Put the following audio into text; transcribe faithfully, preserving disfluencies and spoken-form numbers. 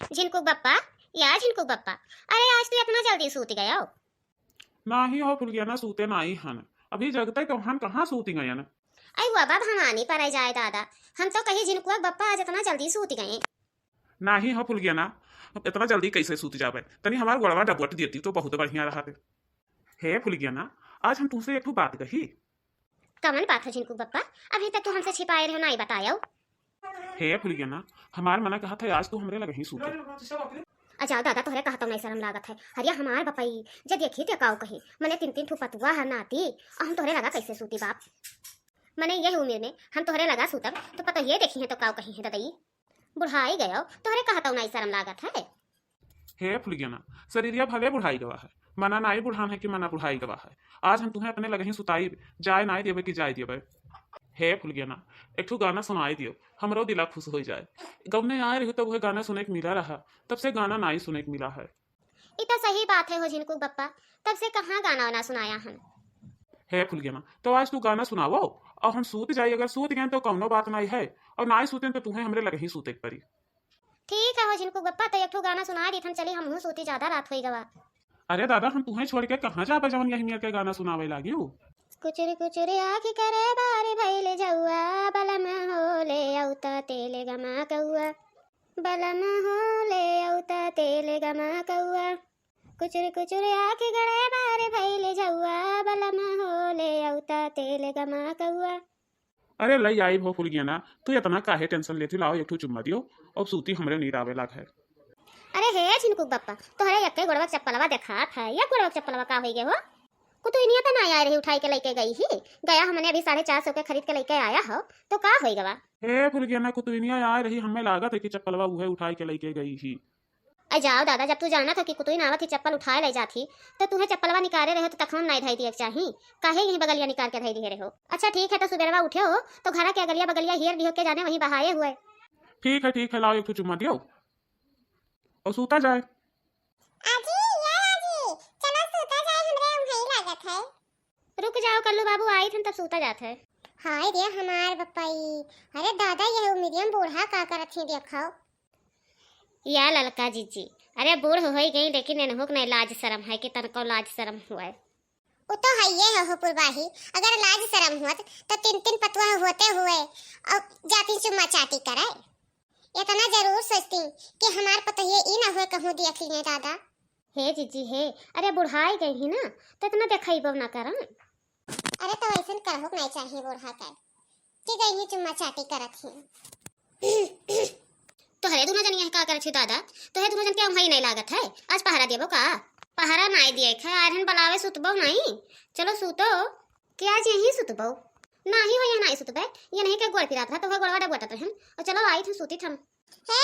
झिनकू बप्पा, या झिनकू बप्पा, अरे आज तू इतना जल्दी सूत गयो? नाही हो फुलगियाना, सूते नाही हन, अभी जगते तो हन, कहाँ सूती गयन? अरे बाबा भवानी पर जाए दादा, हम तो कही झिनकुआ बप्पा आज इतना जल्दी सूत गए। नाही हो फुलगियाना, इतना जल्दी कैसे सूत जाबे? तनी हमार गोड़वा डबोट देती तो बहुत बढ़िया रहत। हे फुलगियाना, आज हम तुमसे एक ठो बात कही। कवन बात है झिनकू बप्पा? अभी तक तू हमसे छिपाए रहो, नाही बतायो। हे फुलगियाना, हमार मना कहत है आज तू हमरे लगही सूते। आ जाओ दादा, तोहरे कहत नाही शर्म लागत है। हरिया हमार बपई, जे देखी ते काऊ कही। मने तीन तीन ठो पतुआ है नाती, और हम तोहरे लगा कैसे सूती बाप? मने यह उम्र में हम तोहरे लगा सूतब तो पतोहिए देखी है तो काऊ कही है ददई। बुढ़ाई गयो, तोहरे कहत नाही शर्म लागत है। हे फुलगियाना, शरीरिया भले बुढ़ाई गवा है, मना नाही बुढ़ान है कि मना बुढ़ाई गवा है। आज हम तुम्हें अपने लगही सुताई, जाए नाही देबे कि जाए देबे। हे फुलगियाना, एक ठो गाना सुनाई दियो, हमरो दिला खुश हो जाए। गौने आए रही तब वह गाना सुने के मिला रहा, तब से गाना नाही सुने के मिला है। ई तो सही बात है हो झिनकू बप्पा, तब से कहाँ गाना वाना सुनाया हन। हे फुलगियाना, तो आज तू गाना सुनावो और हम सूत जाई, अगर सूत गए तो कौनो बात नाही है, और नाही सूते तो तुम्हें हमरे लगही सूते के पड़ी। ठीक है हो झिनकू बप्पा, तो एक ठो गाना सुना दी, हम चली, हमहू सूती, ज्यादा रात होई गवा। अरे दादा, हम तुम्हें छोड़ के कहाँ जाबे जवन यही मेर के गाना सुनावे लागी हो? कुचुर कुचुर आँख करे बार भइल जौआ, बलम हो ले औता तेल गमा कौआ, बलम हो ले औता तेल गमा कौआ। कुचुर कुचुर आँख गड़े बार भइल जौआ, बलम हो ले औता तेल गमा कौआ। अरे लई आई हो फुलगियाना, तू इतना काहे टेंशन लेती, लाओ एक ठो चुम्मा दियो, अब सूती हमरे नींद आवे लाग है। अरे हे झिनकू बप्पा, तोहरे यक्के गोड़वा के चप्पलवा देखात है, या गोड़वा के चप्पलवा का होई गए हो? कुतुइनिया तो नाही आए रही, उठाई के लेके गई ही। गया हमने अभी साढ़े चार सौ के खरीद के लेके आया हो, तो का होई गवा? हे फुलगियाना, कुतुइनिया आए रही, हमें लागत है कि चप्पलवा उहे उठाई के लेके गई ही। अ जाओ दादा, जब तू जानत हो कि कुतुइन आवत ही चप्पल उठाए ले जात ही, तो तुहे चप्पलवा निकारे रहे हो तो तखन नाही धई दिए के चाही, काहे यही बगलिया निकार के धई दिए रहे हो? अच्छा ठीक है, तो सुबेरवा उठे हो तो घरा के अगलिया बगलिया हेर लिहो के जाने वहीं बहाए हुए। ठीक है, ठीक है, लाओ एक ठो चुम्मा दियो और सूता जाए। आजी, या आजी, चलो सूता जाए, हमरे उंघई लागत है। रुक जाओ कल्लू बाबू, आई थन तब सूता जात है। हाय रे हमार बप्पई, अरे दादा, यह उमिरिया में बूढ़ा का करत ही देखो। या ललका जीजी, अरे बूढ़ होई गई लेकिन एनहू के नहीं लाज शरम है कि तनको लाज शरम हुए। उ तो हइये हो, हो पुरवाही, अगर लाज शरम हुअत तो तीन तीन पतुआ होते हुए और जाती चुम्मा चाटी करे। इतना जरूर सोचती कि हमार पतोहिए ई ना हुए कहूँ देख लिए दादा। हे जीजी हे, अरे बुढ़ाई गई ही ना, तो इतना देखइबो ना करन। अरे तो ऐसन करहु के नहीं चाहिए बूढ़ा के, कि गई ही चुम्मा चाटी करत ही। तोहरे दुनो जनिया का करत ही दादा? तोहरे दुनो जन के उंघई नहीं लागत है, आज पहरा देबो का? पहरा नहीं दिए खे, आरहन बलावे सुतबो नहीं। चलो सूतो। कि आज यहीं सुतबो? नाही हो, यहाँ नाही सुतबे। ये नहीं के गोड़ पिरात रहा, तो वह गोड़वा डबोटत रहन। और चलो आई थम सूती थम। हे